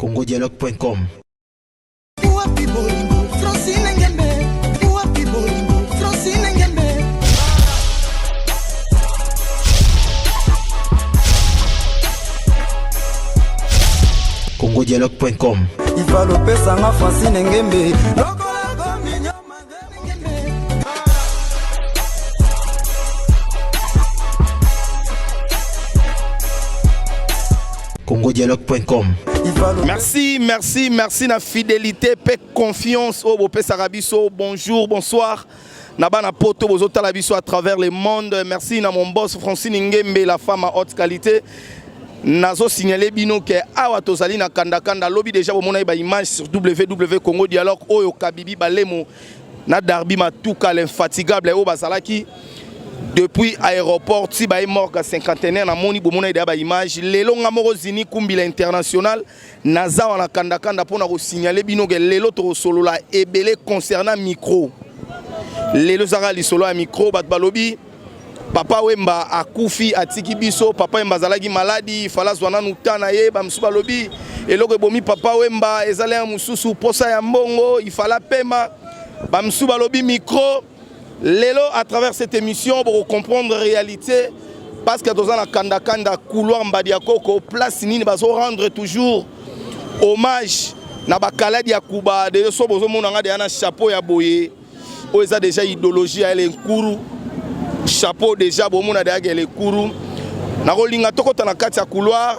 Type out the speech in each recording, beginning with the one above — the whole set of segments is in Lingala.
congodialogue.com. Wapi bolingo Francine Ngembe Wapi bolingo Francine Ngembe. congodialogue.com. Ifalo pesanga Francine Ngembe. congodialogue.com. Merci, merci, merci na fidélité pe confiance au bopesaka biso. Bonjour, bonsoir. Na bana poto bozotala biso à travers le monde. Merci na mon boss Francine Ngembe, la femme à haute qualité. Nazo signaler bino ke awa tozali na kanda kanda lobi déjà bomona ba image sur www Congo Dialogue oyo Kabibi Balemo na Darby Matuka l'infatigable oyo bazalaki depuis aéroport ti baye morgue cinquantenaire. Namoni bomona deya ba image. Lelo nga moko Zini Kumbila international naza wana kanda kanda mpona kosignale bino ke lelo tokosolola ebele concernant micro. Lelo ezaka lisolo ya micro. Bato balobi Papa Wemba akufi atiki biso. Papa Wemba azalaki maladi, fala azwa nanu ta na ye. Bamosusu balobi eloko ebomi Papa Wemba ezali ya mosusu posa ya mbongo, ifala pema. Bamosusu balobi micro. Lelo à travers cette émission bokocomprendre réalité, parce que toza na kandakanda couloir Mbadi ya Koko, place nini bazo rendre toujours hommage na bakaladi ya Kuba. Deja so bozomona nga deya na chapeau ya boye oyo eza déjà idéologie ya ele nkuru. Chapeau déjà bomona deya ele nkuru. Nakolinga tokota na kati ya couloir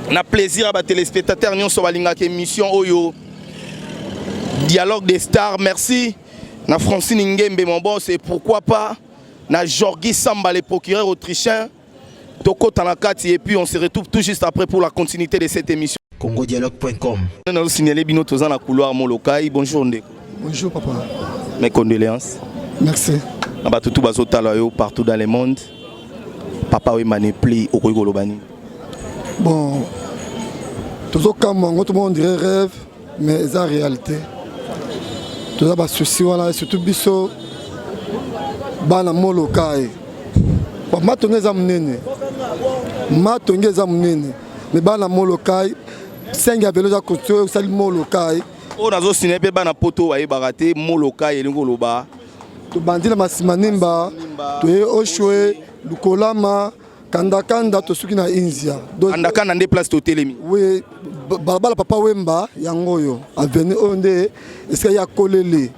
na plaisir ya batéléspectateur nyonso balingaka émission oyo Dialogue des stars. Merci na Francine Ngembe mon boss, et pourquoi pas na Jorgi Samba le procureur autrichien. Tokota na kati et puis on se retrouve tout juste après pour la continuité de cette émission. congodialogue.com. Nazo signaler bino toza na couloir Molokai. Bonjour ndeko. Bonjour papa. Mes condoléances. Merci. Na bato tu bazotala yo partout dans le monde. Papa Wemba n'est plus, okoki koloba nini? Bon, tozokamwa yango, tout le monde dirait rêve, mais eza réalité. Toza basusi wana, surtout biso bana Molokai. Bon, Matonge eza monene, Matonge eza monene, mais bana Molokai 5 ya velo eza construit osali Molokai. Oyo nazosine mpe bana poto bayebaka te Molokai elingi koloba. Tobandi na Masimanimba, toye Oshwe, Lukolama, Kandakanda, tosuki na Inzia. Kandakanda nde place totelemi. Oui, balabala Papa Wemba yango oyo avenue oyo nde esika ya kolele.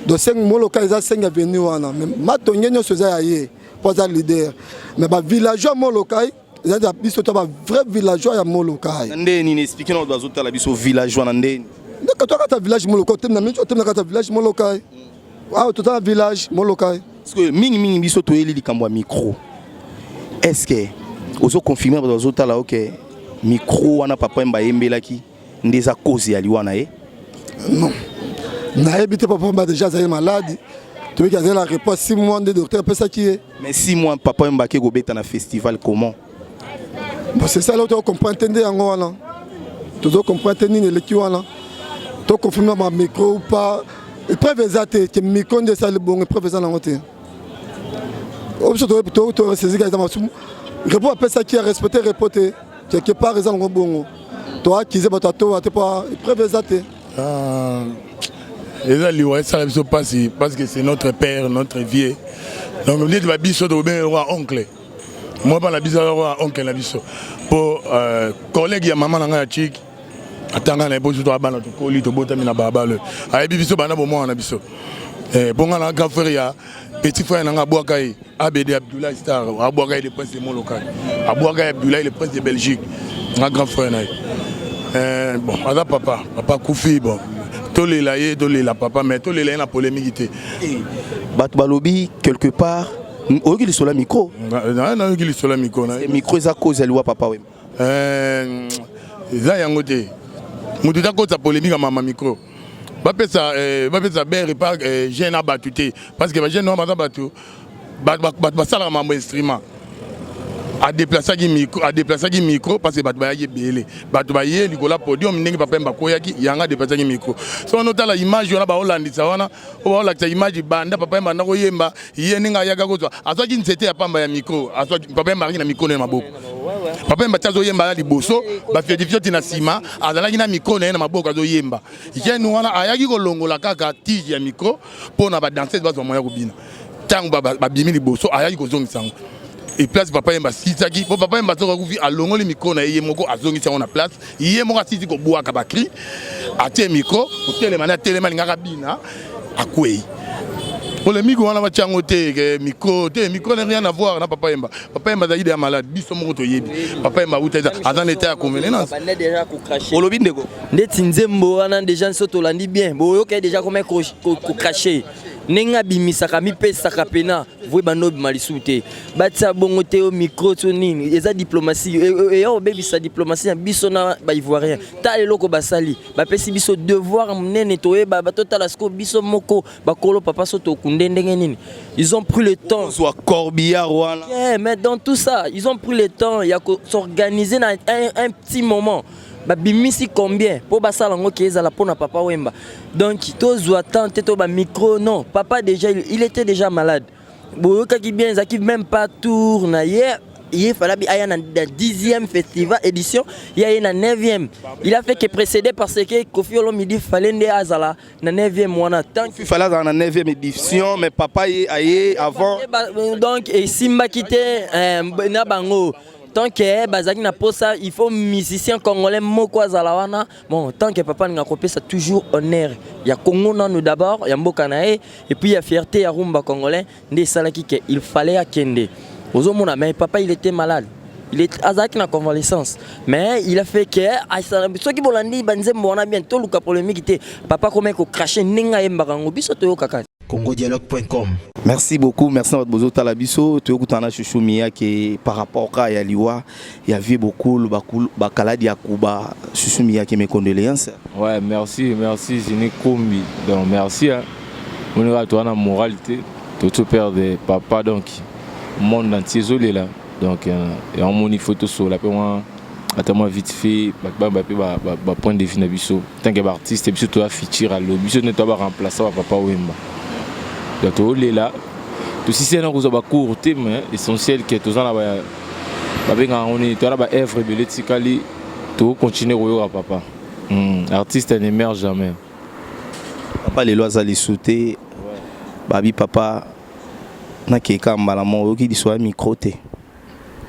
Donc 5 Molokai eza 5 avenue wana, mais Matonge nyonso eza ya ye mpo aza leader, mais bavillageois Molokai eza ya biso to ba vrai villageois ya Molokai. Na nde nini? Explique na bato bazotala biso villageois na ndeni. Ndeko, to kata village Molokai, otemna na mingi, otemna kata village Molokai awa, toza na village Molokai. Parce que mingimingi biso toyeli likambo ya micro. Est ce que ozoconfirme bato bazotala oke micro wana Papa Wemba ayembelaki nde eza cause ya liwa na ye? Non, nayebi te. Papa Wemba déjà azali malade, toyoki azali na repos 6 mois nde docteur apesaki ye. Mais 6 mois Papa Wemba ake kobeta na festival comment? Bon, c'est ça là, tocomprendre te nde yango wana, tozocomprendre te nini eleki wana. Toconfirme ba micro ou pas, épreuve eza te ke micro nde esali bongo, épreuve eza nango te. Oyo biso tosaisika eza masumu, repos apesaki ya respecte repos te. Quelque part eza nango bongo, toakize bato atowa te mpo épreuve eza te. Ah, eza liwa esala biso mpasi parce que c'est notre père, notre vieux. Donc neti babiso tokobenga roi oncle. Moi bana biso aza roi oncle na biso mpo collègue ya mama na ngai ya chik atanga na ye, mpo biso toa bana tokoli, tobotami na balabala, ayebi biso bana bomwana na biso. Mpo ngai na grand frère ya petit frère na ngai abwaka ye Abd Abdoulaye Star, abwaka ye le prince de Molokai, abwaka ye Abdoulaye le prince de Belgique, nga grand frère na ye. Bon, aza papa, papa akufi. Bon, tolela ye, tolela papa, mais tolela ye na polémique te. Bato balobi quelque part oyoki lisolo ya micro. Nayoki lisolo ya micro. Micro eza cause ya liwa Papa Wemba? Eza yango te. Moto takota polémique ya mama micro, bapesa bapesa bere pa jeune na bato te, parce que bajeune wana baza bato, bato basalaka mambo instrument. Adeplasaki micro, adeplasaki micro parce que bato bayaki ebele, bato baye likolo ya podium ndenge Papa Wemba akweyaki, yango adeplasaki micro. So wana otala image wana baolandisa wana, oyo baolakisa image banda Papa Wemba anda koyemba, ye ndenge ayaka kozwa, azwaki nzete ya pamba ya micro. Azwaki, Papa Wemba azalaki na micro na ye maboko. Papa Wemba ti azoyemba aza liboso, bafiodifioti na nsima, azalaki na micro na ye na maboko azoyemba. Jeune wana ayaki kolongola kaka tige ya micro mpo na badanseuse bazwa moya kobina. Ntango babimi liboso, ayaki kozongisa yango e place Papa Wemba asilisaki, mpo Papa Wemba soki akufi, alongoli micro na ye, ye moko azongisi yango na place, ye moko asilisi kobwaka bacri, atie micro, kotelema nde atelema, alingaka bina, akwei. Polémique wana batia yango te ke micro te. Micro n'a rien à voir na Papa Wemba. Papa Wemba azalaki deya malade, biso moko toyebi. Papa Wemba auta aza na état ya convalescence. Olobi, ndeko. Ndeti nzembo wana déjà, so tolandi bien, boyoka déjà koma kocracher ndenge abimisaka, mipesaka pena voye bando obima lisusu te. Batia bongo te o micro to nini, eza diplomatie eya obebisa diplomatie na biso na Baivoirien. Ta eloko basali, bapesi biso devoir monene, toyeba totala sikoyo biso moko bakolo papa so tokunde ndenge nini. Ils ont pris le temps. Zwa corbillard wana. Yeah, mais dans tout ça, ils ont pris le temps ya s'organiser na un petit moment. Babimisi combien mpo basala yango ke ezala mpona Papa Wemba. Donc tozwa temps te to bamicro, non. Papa déjà, il était déjà malade. Boyokaki bien, ezalaki même pas tour na ye. Ye falabi aya na 10e festival édition, ye aye na 9e. Il a fait que précéder parce que Koffi Olomide fallait nde azala na 9e wana tant. Il fallait azala na 9e édition, mais papa ye aye avant. Donc esimbaki te na bango. Tant que bazalaki na posa, il faut musicien congolais moko azala wana. Bon, tant que papa alinga kopesa toujours honneur ya Congo nanu d'abord, ya mboka na ye, et puis ya fierté ya rumba congolais, nde esalaki ke il fallait akende. Ozomona, mais papa, il était malade, il est azalaki na convalescence, mais il a fait que soki bolandi banzembo wana bien, toluka polémique te. Papa komaki kocracher ndenge ayembaka yango, biso toyokaka. congodialogue.com. Merci beaucoup, merci na bato bozotala biso. Toyokutana na Chouchou Miyake par rapport ka ya liwa ya vieux Bokul Bakaladi ya Kuba. Chouchou Miyake, mes condoléances. Ouais, merci, merci Zini Kombi. Donc merci, hein. On est toi na moralité, tout perdre papa, donc monde entier ezolela. Donc yango moni photo sola mpe mwa ata mwa vite fait bato ba mpe bapoint de vue na biso tant que baartiste. Biso toya futur alobi biso nde toya baremplaçant ba Papa Wemba. Donc toolela, tosisi na kozwa bacours te, mais essentiel ke toza na babengaka yango nini, toza na baœuvre ebele etikali, tokocontinue koyoka papa. Artiste ne meurt jamais. Papa lelo aza lisu te. Babi papa nakeka mbala moko, oyoki liso ya micro te.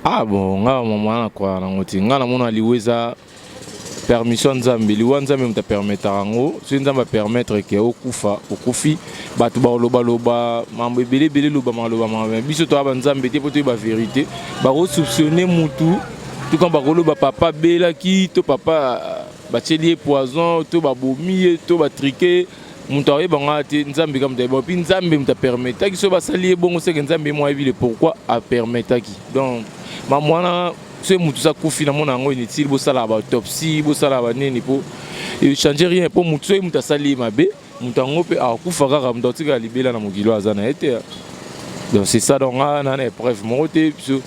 Ah bon, nga mama nakwaka nango te. Nga namona liwa eza permission ya Nzambe. Liwa, Nzambe moto apermettaka yango. Soki Nzambe apermettre ke okufa, okufi. Bato balobaloba mambo ebele ebele, lobama lobama, mais biso toya banzambe te mpo toyeba vérité. Bakosoupçonne mutu tuka, bakoloba papa abelaki, to papa batieli ye poison, to babomi ye, to batriquer moto. Ayebanga te, Nzambe ka moto ayeba. Mpi Nzambe moto apermettaki soki basali ye bongo, seke Nzambe ye mo ayebi le pourquoi apermettaki. Donc mambo wana, soki motu so akufi, namona yango inutile bosalaka baautopsie, bosalaka banini, mpo echange rien. Mpo motu, soki moto asali ye mabe, moto yango mpe akufa kaka, moto atikala libela na mokili oyo aza na ye te. Donc c'est ça. Donc nga na épreuve moko te. Biso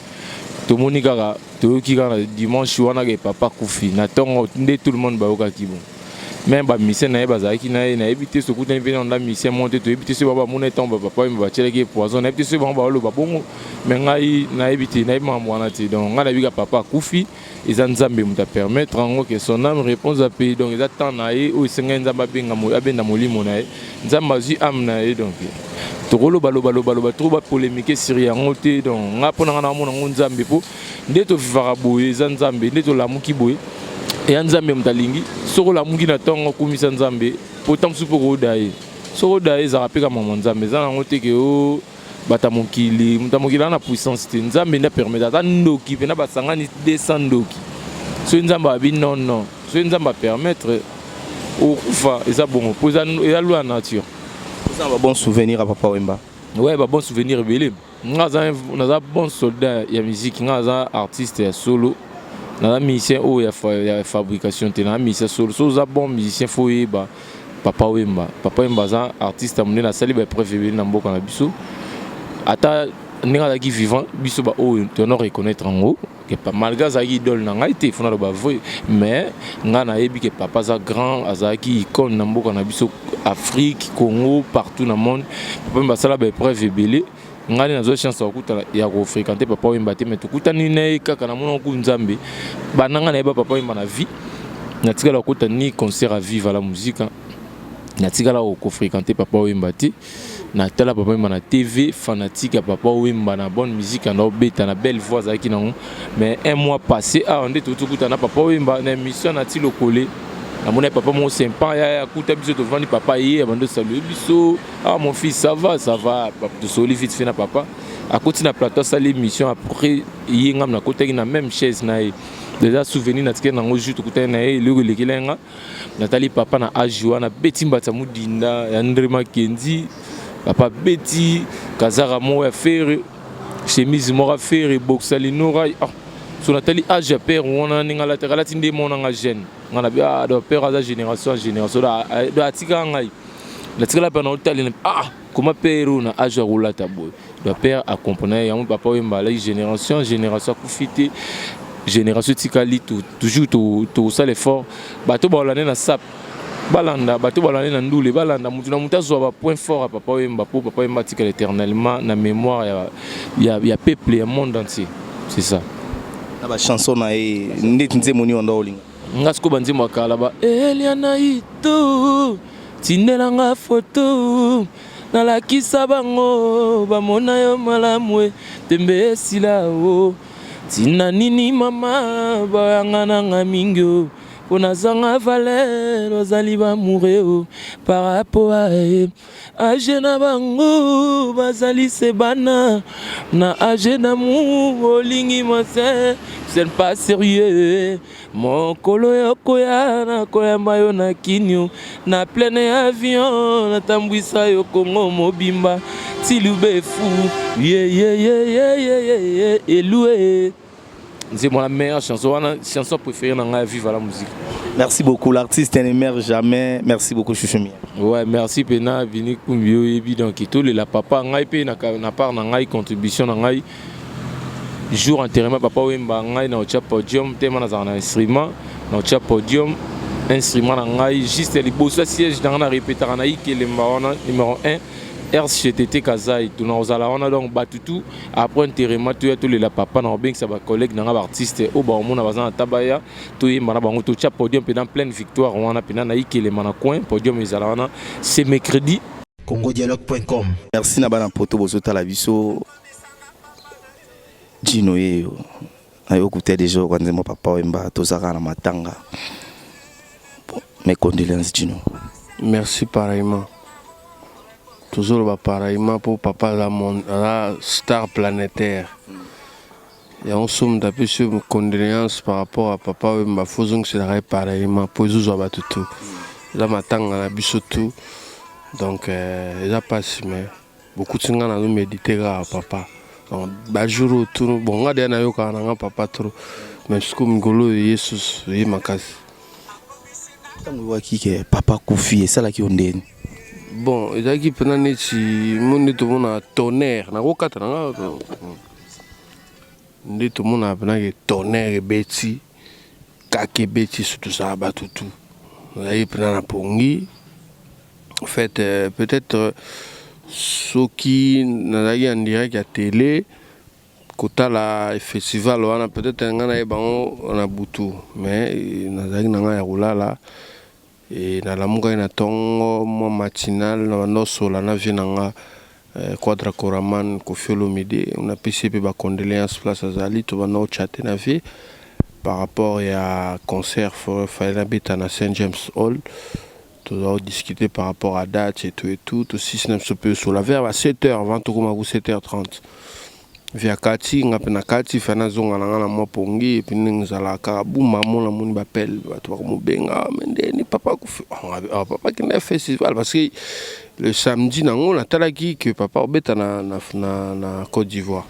tomoni kaka, toyoki kaka na dimanche wana ke papa akufi na ntongo nde tout le monde bayokaki. Bon, même bamusicien na ye bazalaki na ye, nayebi te sokutani mpe nanda musicien moko te, toyebi te soki bango bamona ntango bapapa oyo batielaki ye poison. Nayebi te soki bango baoloba bongo, mais ngai nayebi te, nayebi makambo wana te. Donc ngai nayebi ka papa akufi, eza Nzambe moto apermettre yango, ke son âme repose en paix. Donc eza temps na ye oyo esengai Nzambe abenga, abenda molimo na ye, Nzambe azwi âme na ye. Donc tokoloba loba loba loba trop, bapolémique sur yango te. Donc ngai, mpo na ngai, naomona yango Nzambe, mpo nde tovivaka boye eza Nzambe, nde tolamuki boye eya Nzambe. Moto alingi, soki olamuki na ntongo, okumisa Nzambe, po ntango mosusu mpo kooda ye, soki oda ye, ezalaka mpe ka mama Nzambe. Eza nango te ke o bato ya mokili, moto ya mokili aza na puissance te. Nzambe nde apermettre. Ata ndoki mpena basangani 200 ndoki, soki Nzambe abi non, non, soki Nzambe apermettre okufa, eza bongo, mpo eza loi ya nature. Oza na babon souvenir ya Papa Wemba? Ouais, babon souvenir ebele. Nga naza bon soldat ya musique. Nga naza artiste ya solo, naza musicien oyo ya fabrication te, naza musicien solo. So oza bon musicien, faut oyeba Papa Wemba. Papa Wemba aza artiste ya monene, asali baépreuve ebele na mboka na biso. Ata ndenge azalaki vivant, biso baoyo tono reconnaître yango ke malgré azalaki idole na ngai te, faut naloba vrai, mais ngai nayebi ke papa aza grand, azalaki icône na mboka na biso, Afrique, Congo, partout na monde. Papa Wemba asala baépreuve ebele. Ngai nde nazwa chance ya kokutana, ya ko fréquenter Papa Wemba te, mais tokutani na ye kaka na monoko Nzambe. Banda ngai nayeba Papa Wemba na vie, natikala kokota ni concert à Viva la Musica, natikala ko fréquenter Papa Wemba te. Natala Papa Wemba na TV, fanatique ya Papa Wemba na bonne musique anda obeta na belle voix azalaki nango. Mais un mois passé awa nde touti kokutana na Papa Wemba na émission na Tilokole. Namoni papa moko sympa ya akuta biso tovandi, papa ye abandi osalue biso: "Ah mon fils, ça va, ça va." Tosoli vite fait na papa, akoti na plateau, asali émission. Après ye, ngam nakotaki na même chaise na ye. Déjà souvenir natikali nango jour tokutani na ye. Eloko elekeli nga, natali papa na age wana, beti mbata modinda ya Ndre Makendi, papa beti kazaka moko ya Ferre, chemise moko ya Ferre, boxa linora. Ah, so natali age ya père wana, ndenge alataka, alati nde monanga jeune nga na bi. Ah, donc père aza génération ya génération. Donc atikaka ngai, natikala mpe na otalela: "Ah, comment père oyo na age ya kolata boye?" Donc père acomprendre yango. Papa Wemba alaki génération génération, akufi te, génération etikali toujours. Tosala effort, bato balande na sap, balanda bato balande na ndule, balanda mutu na mutu azwa bapoint fort ya Papa Wemba, mpo Papa Wemba atikala éternellement na mémoire ya peuple ya monde entier. C'est ça. Na bachanson na ye, ndeti nzembo nini wanda olinga? Nga sikoyo banzembo ya kala, ba Eliana Itu, tindelanga foto, nalakisa bango, bamona yo malamu e, tembe esila o ntina nini mama bayanga nanga mingi o mpo nazanga valeur, ozali bamoure o par rapport a ye age na bango, bazali se bana na age d'amour, olingi mwase, c'est pas sérieux. Mokolo yokoya, nakoyamba yo na kinio na pleine avion, natambwisa yo Kongo mobimba ti Lubefu yeyeyeyeyeye elue. Nzembo la meilleure chanson wana, chanson préférée na ngai ya Viva la Musique. Merci beaucoup, l'artiste ne meurt jamais. Merci beaucoup, Chouchou Mia. Ouais, merci pena Vini Kumbi. Oyebi, donc tolela papa. Ngai mpe na part na ngai, contribution na ngai, jour enterrement Papa Wemba, ngai na otya podium tema, nazalaka na instrument, na otya podium, instrument na ngai juste liboso ya siège na ngai, na répétaka na Ikelemba wana, numéro 1 RCTT Kazai, tuna kozala wana. Donc bato tout, après enterrement, toya tolela papa. Na kobengisa bacollègue na ngai, baartiste oyo baomona baza na tabaya, toyemba na bango, totya podium mpena pleine victoire wana mpena na Ikelema na coin. Podium ezala wana, c'est mercredi. congodialogue.com. Merci na bana poto bozotala biso. Jino yeyo nayokuta déjà okwa nzembo Papa Wemba, tozaka na matanga. Bon, mes condoléances, Jino. Merci, pareillement. Tozoloba pareillement mpo papa aza star planétaire. Yango so moto apesi yo condoléance par rapport à Papa Wemba, fo ozongiselaka ye pareillement, mpo ezozwa bato tu, eza matanga na biso tu. Donc eza mpasi, mais bokuti nga nazomédite kaka papa. Donc bajour oyo tunu, bon, nga deya nayokaka na nga papa trop, mais sikoyo mikolo oyo ye susu ye makasi. Ntango oyokaki ke papa kufi, esalaki yo ndeni? Bon, ezalaki mpena neti mo nde tomona tonnerre nakokata na nga, nde tomonaka mpena ke tonnerre ebeti kaka, ebeti surtout ezala bato tu nazalaki mpena na pongi. En fait, peut-être soki nazalaki en direct ya télé kotala festival wana, peut-être ngai nayeba yango na butu, mais nazalaki na ngai ya kolala e nalamukaki na ntongo mwa matinal na banda osola na vie na nga Quadra Koraman, Kofi Olomide. Napesi ye mpe bacondoléance place azali. Tobanda ochate na vie par rapport ya concert fallait nabeta na Saint James Hall. Toza kodiscute par rapport à date et tout et tout. Tosisi na biso mpe osola vers ba 7 heures avant tokóma ku 7 heures 30 via kati. Nga mpe na kati fa nazonga na nga na mwa pongi. Et puis ndenge ezalaka kaka, buma mona moni bapele, bato bakomobenga me ndeni papa akufi. Ah, papa akenda festival parce que le samedi nango natalaki que papa obeta na Côte d'Ivoire.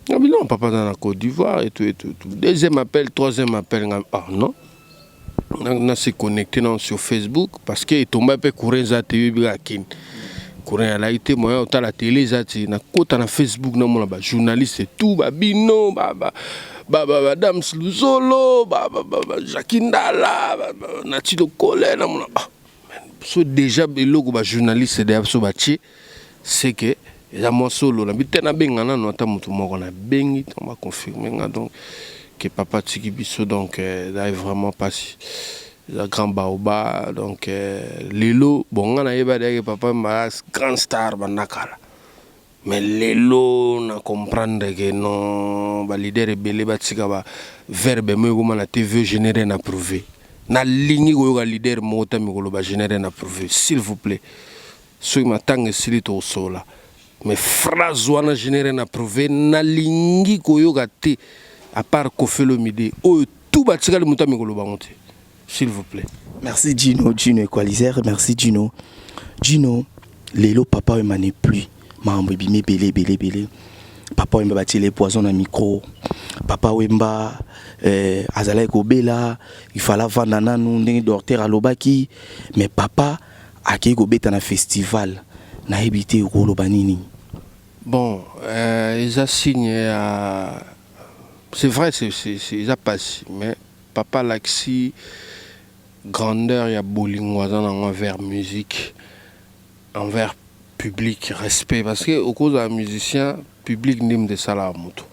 Ngabi non, papa aza na Côte d'Ivoire et tout et tout, et tout. Deuxième appel, troisième appel, nga ah non, na se connecté na sur Facebook parce que etomba mpe courant eza te. Oyebi kaka kini courant ezalaki te, moyen otala télé eza te. Nakota na Facebook, namona bajournaliste tout, babino badams Luzolo, Jacki Ndala, Nati Lokole. Namona ah, so déjà eloko bajournaliste deya so batie, c'est que Eza mwa solo nabi te, nabenga nanu ata motu moko. Nabengi ntango baconfirme nga donc ke papa atiki biso. Donc eza vraiment mpasi, eza grand baoba. Donc lelo, bon, nga nayeba deyake papa mba grande star banda kala, mais lelo na comprendre ke non, baleader ebele batika baverbe mo ekoma na TV, "Je n'ai rien à prouver". Nalingi koyoka leader moko ta mikolo ba "Je n'ai rien à prouver". S'il vous plaît, soki matanga esili, tokosola, mais phrase wana, "Je n'ai rien à prouver", nalingi koyoka te, à part Koffi Olomide. Oyo tout batikali, moto amikolo bango te, s'il vous plaît. Merci Gino, Gino Equalizer, merci Gino. Gino, lelo papa Wemba n'est plus. Makambo ebimi ebele ebele ebele. Papa Wemba batiele poison na micro. Papa Wemba azalaki kobela, il fallait avanda nanu ndenge docteur alobaki, mais papa akei kobeta na festival. Nayebi te okoloba nini. Bon, eza signe ya, c'est vrai, c'est eza pasi, mais papa alakisi grandeur ya bolingo aza nango envers musique, envers public, respect, parce que okozala musicien, public nde moto esalaka moto.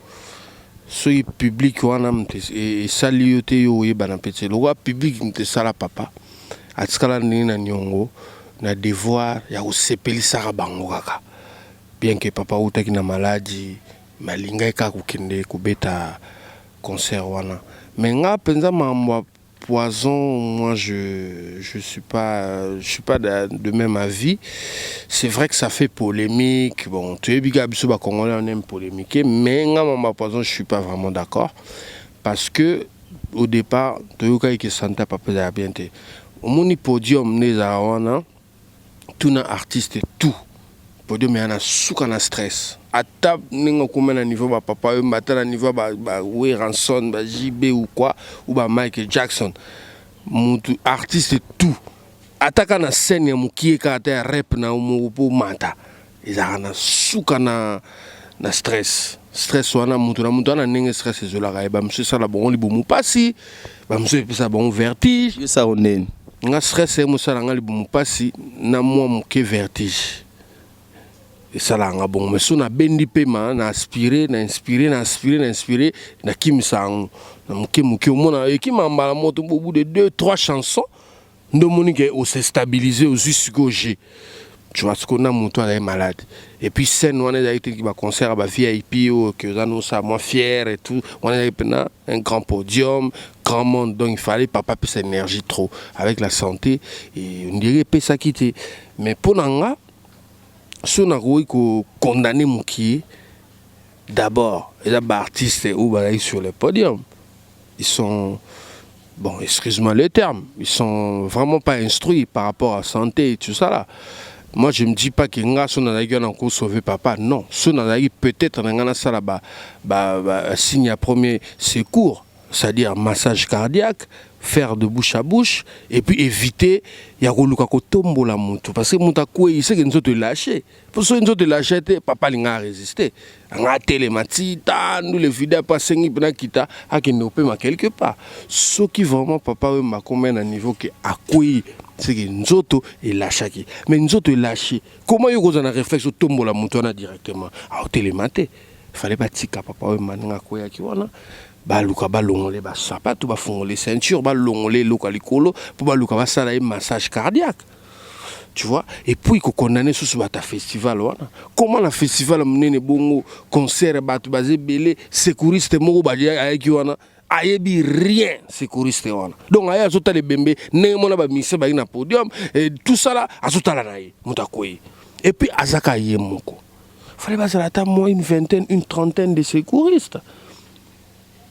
Soki public wana moto esali yo te, yo oyebana mpe te. Lokola public moto esala papa, atikala ndenge na niongo na devoir ya kosepelisaka bango kaka. Bien que papa autaki na maladi, me alingaki kaka kokende kobeta concert wana. Mais nga mpenza, makambo ya poison, moi je suis pas de même avis. C'est vrai que ça fait polémique. Bon, toyebi kaka biso bacongolais, on aime polémiquer, mais nga, makambo ya poison, je suis pas vraiment d'accord, parce que au départ toyokaki ke santé ya papa ezala bien te. Omoni podium nde ezala wana, tuna artiste tout, podium eya na suka na stress. Ata ndenge okóma na niveau bapapa oyo, ata na niveau ba Werrason, ba JB ou quoi, ou ba Michael Jackson, mutu artiste tout, ata kaka na scène ya mokie kaka, ata ya rep na yo moko, mpo mata ezalaka na suka na stress. Stress wana, mutu na mutu wana, ndenge stress ezolaka ye, bamosusu esala bango libumu mpasi, bamosusu epesa bango vertige. Yosala ndeni? Nga stress ye mosala nga libumu mpasi na mwa moke vertige esalaka nga bongo. Mais so nabendi pema, na aspire, na inspire, na aspire, na inspire, nakimisa yango na moke moke. Omona ekima mbala moto, au bout de deux trois chansons nde omoni ke ose stabilise, ozwi sikoyo g, tu vois. Sikoyo na moto azali malade, et puis scène wana ezalaki teki baconcert ya ba VIP oyo ke oza nosala mwa fier et tout. Wana ezalaki mpena un grand podium, grand monde, donc il fallait papa apesa énergie trop avec la santé, et on dirait epesaki te. Mais mpo na nga, so nakoki kokondamner mokie, d'abord eza baartiste oyo bazalaki sur le podium. Ils sont, bon, excuse-moi le terme, ils sont vraiment pas instruits par rapport à santé et tout ça là. Moi, je me dis pas que nga, so nazalaki wana, sauver papa, non. So nazalaki, peut-être na nga nasala ba signe ya premier secours, c'est-à-dire massage cardiaque, faire de bouche à bouche, et puis éviter ya koluka kotombola motu, parce que moto akwei, seke nzoto elâche. Po soki nzoto elâche te, papa alinga arésister, anga atelema ti ta ndule vide, apo asengi mpena kita akende kopema quelque part. Soki vraiment papa oyo makomai na niveau ke akwei, seke nzoto elâchaki. Mais nzoto elâche, comment yo kozala na réflexe otombola moto wana directement, aotelema te? Fallait batika papa oyo ndenge akweyaki wana, baluka balongole basapato, bafungole ceinture, balongole eloko ya likolo, mpo baluka basala ye massage cardiaque, tu vois. Et puis kokondamner susu bato ya festival wana. Comment na festival monene bongo, concert, bato baza ebele, secouriste moko ayaki wana, ayebi rien, secouriste wana? Donc aye azotala ebembe ndenge mona bamusicien bayaki na podium et tout ça là, azotala na ye moto akwei, et puis azaka ye moko. Fallait bazala ata mwa une vingtaine, une trentaine de secouristes.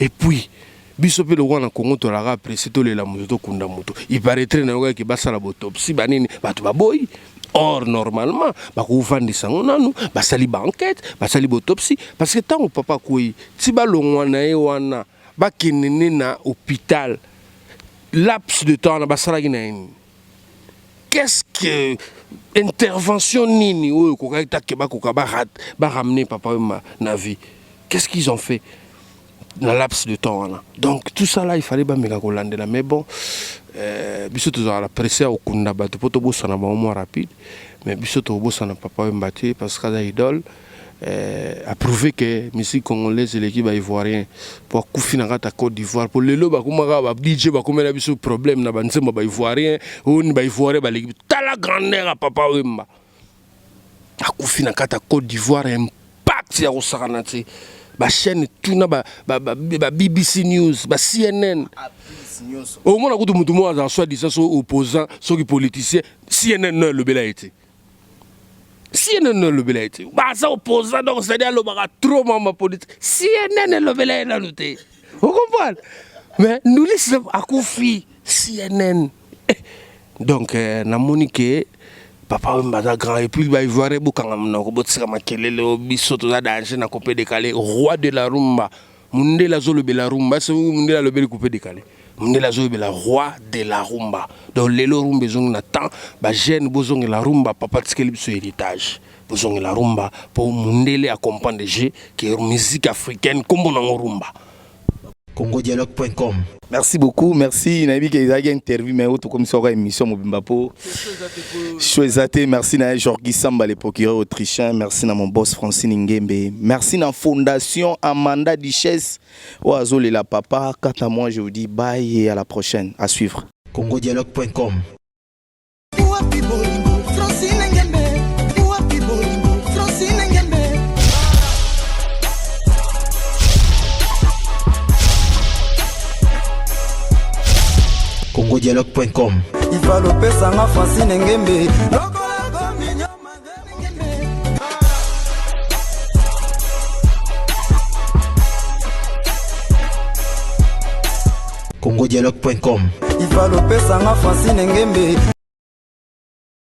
Et puis biso mpe lokwa na Congo, tolaka presse, tolela moto, tokunda moto, il paraîtrait na yokaki basala bautopsie, banini, bato baboyi. Or normalement bakovandisa yango nanu, basali baenquête, basali bautopsie, parce que ntango papa akwei, ti balongwa na ye wana, bakende nde na hôpital, laps de temps wana basalaki na ye nini? Qu'est-ce que intervention nini oyo ekokaki take bakoka baramener papa oyo na vie? Qu'est-ce qu'ils ont fait? na laps de temps wana. Donc tout ça là, il fallait bameka kolandela, mais bon, biso tozalaka na presse ya kokunda bato mpo tobosana bango mwa rapide, mais biso tokobosana Papa Wemba te, parce que aza idole. Approuvé que musique congolaise eleki baivoirien, mpo akufi na kati ya Côte d'Ivoire. Mpo lelo bakomaka ba DJ, bakomela biso problème na banzembo baivoirien oyo ni baivoirien baleki. Tala grandeur ya Papa Wemba, akufi na kati ya Côte d'Ivoire, impact ya kosakana te. Bachaîne tuna ba, ba, ba, ba BBC News, ba CNN, omona kutu motu moko azala soit disant so opposant, soki politicien, CNN no elobela ye te. CNN no elobela ye te. Baza opposant, donc c'est-à-dire alobaka trop mama politique, CNN elobela ye nanu te, ocomprendre? Mais ndulisi akufi, CNN. Donc namoni ke Papa Wemba aza grand. Et puis baivoirien, bokanga monoko, botika makelele. Oyo biso toza danger na coupé décalé, roi de la rumba. Mundele azolobela rumba, soki mundele alobeli coupé décalé, mundele azolobela roi de la rumba. Donc lelo rumba ezongi na temps. Bajeune, bozongela rumba. Papa tikeli biso héritage, bozongela rumba mpo mundele acomprendre je ke musique africaine nkombo nango rumba. congodialogue.com. Merci beaucoup, merci. Nayebi ke ezalaki interview, mais oyo tokomisi kaka émission mobimba mpo show eza te. Merci na ye Jorgi Samba, le procureur autrichien. Merci na mon boss Francine Ngembe. Merci na Fondation Amanda Duchesse oyo azolela papa. Quant à moi, je vous dis bye et à la prochaine. À suivre. congodialogue.com. Wapi bolingo, Francine Ngembe? Wapi bolingo, Francine Ngembe? congodialogue.com. Ifalo opesanga Francine Ngembe. congodialogue.com. Ifalo opesanga Francine Ngembe.